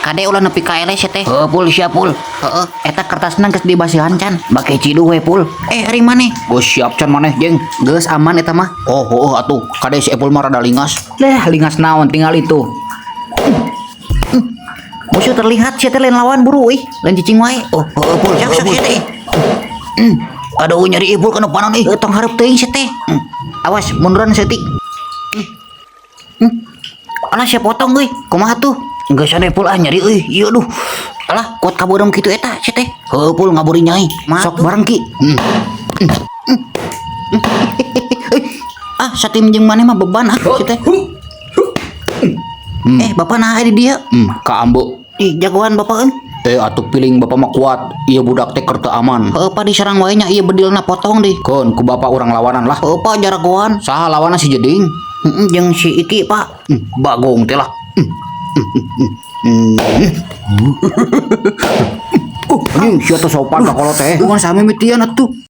Kade ulah nepi ka eleh sia teh. Heuh, Pul, siap, Pul. Heeh, eta kertasna geus dibasihan can? Make ciduh we, Pul. Eh, ari maneh? Geus siap can maneh, Jeng? Geus aman eta mah. Oh, heueuh atuh. Kade si Epul mah rada lingas. Leh, lingas naon tinggal itu. Musuh terlihat, sia teh lain lawan, buru ih. Lain cicing wae. Oh, heueuh, Pul. Sok sok Heueuh, Pul. Sia teh. Aduh, nyeri Ipul kana panon ih. Heuh, tong hareup teuing sia teh. Awas, munduran saeutik. Alah, sia potong euy. Kumaha tuh? Geus ane, Pul, ah, nyeri euy. Ieu duh. Alah, kuat kabeureum kitu eta sia teh. Heueuh, Pul, ngaburi nyai. Mah Sok tuh. Bareng, Ki. Ah, satim jeung maneh mah beban ah sia teh. Eh, bapak nah di dia. Ka ambo. Ih, jagoan bapak euy. Eh, atuh piling bapak mah kuat. Ieu budak teh keur teu aman. Heueuh, Pak, diserang wae nya, ieu bedilna potong deh. Keun ku bapak urang lawanan lah. Heueuh, Pak, jaragoan. Saha lawanna, si Jeding? Heeh, jeung si Iki, Pak. Bagong teh lah. Anjing, sia teh sopan ka kolot teh. Bukan sami mitian atuh.